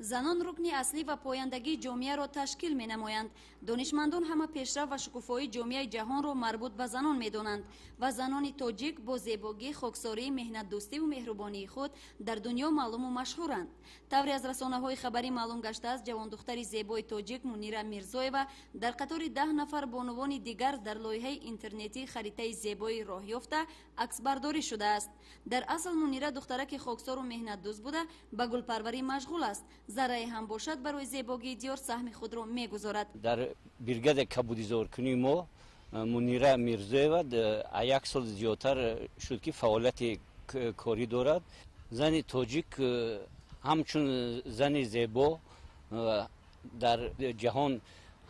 Занон рукни аслӣ ва пояндагии ҷомеаро ташкил менамоянд. Донишмандон ҳама пешрафт ва шукуфоии ҷомеаи ҷаҳонро марбут ба занон медонанд ва занони тоҷик бо зебогӣ, хоксорӣ, меҳнатдӯстиву меҳрубонии худ дар дунё маълуму машҳуранд. Тавре аз расонаҳои хабарӣ маълум гаштааст, ҷавондухтари зебои тоҷик Мунира Мирзоева дар қатори 10 нафар бонувони дигар дар лоиҳаи интернетии харитаи зебоӣ роҳ ёфта аксбардорӣ шудааст. Дар асл Мунира духтараки хоксору меҳнатдӯст буда, ба гулпарварӣ машғул аст. Заррае ҳам бошад, барои зебогии диёр саҳми худро мегузорад. Дар бригадаи кабудизоркунии мо Мунира Мирзоева як сол зиёдтар шуд, ки фаъолияти корӣ дорад. Зани тоҷик ҳамчун зани зебо дар ҷаҳон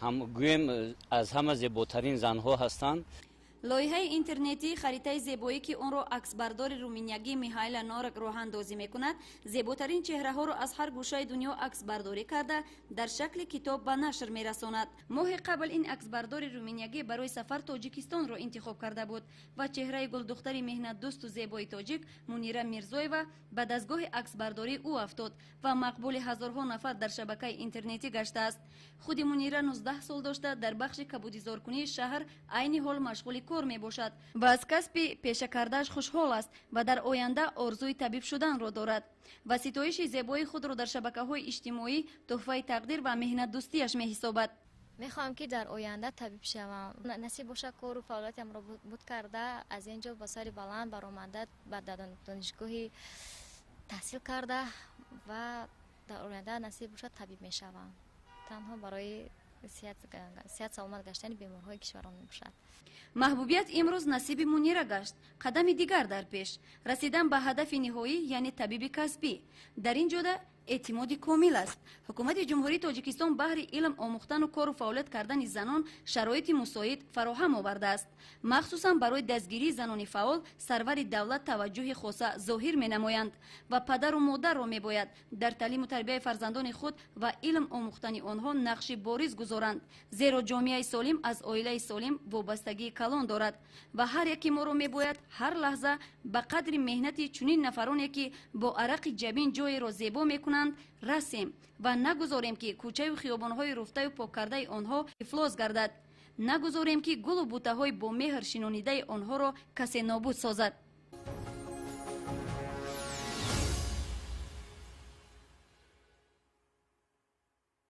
ҳам гӯем, аз ҳама зеботарин занҳо ҳастанд. Лоиҳаи интернетии харитаи зебоӣ, ки онро аксбардори руминиягӣ Михайла Норак роҳандозӣ мекунад, зеботарин чеҳраҳоро аз ҳар гӯшаи дунё аксбардорӣ карда, дар шакли китоб ба нашр мерасонад. Моҳи қабл ин аксбардори руминиягӣ барои сафар Тоҷикистонро интихоб карда буд ва чеҳраи гулдухтари меҳнатдӯсту зебои тоҷик Мунира Мирзоева ба дастгоҳи аксбардории ӯ афтод ва мақбули ҳазорҳо нафар дар шабакаи интернетӣ гаштааст. Худи Мунира 19 сол дошта, дар бахши кабудизоркунии шаҳр айни ҳол машғули кор мебошад ва аз касби пешакардааш хушҳол аст ва дар оянда орзуи табиб шуданро дорад ва ситоиши зебоии худро дар шабакаҳои иҷтимоӣ тӯҳфаи тақдир ва меҳнатдӯстиаш меҳисобад. Мехоҳам, ки дар оянда табиб шавам. Насиб бошад, кору фаъолиятамро буд карда, аз ин ҷо ба сари баланд баромада, ба донишгоҳи таҳсил карда ва дар оянда, насиб бошад, табиб мешавам. Танҳо барои сиҳат саломат гаштани беморҳои кишварон мебошад. Маҳбубият имрӯз насиби Мунира гашт. Қадами дигар дар пеш: расидан ба ҳадафи ниҳоӣ, яъне табиби касбӣ. Дар ин ҷода эътимоди комил аст. Ҳукумати Ҷумҳурии Тоҷикистон баҳри илм омӯхтану кору фаъолият кардани занон шароити мусоид фароҳам овардааст. Махсусан барои дастгирии занони фаъол сарвари давлат таваҷҷӯҳи хоса зоҳир менамоянд ва падару модарро мебояд дар таълиму тарбияи фарзандони худ ва илм омӯхтани онҳо нақши бориз гузоранд, зеро ҷомеаи солим аз оилаи солим вобастагии калон дорад ва ҳар яки моро мебояд ҳар лаҳза ба қадри меҳнати чунин нафароне, ки бо арақи ҷабин ҷоеро зебо мекунанд, расем ва нагузорем, ки кӯчаю хиёбонҳои руфтаю поккардаи онҳо ифлос гардад, нагузорем, ки гулу бутаҳои бо меҳр шинонидаи онҳоро касе нобуд созад.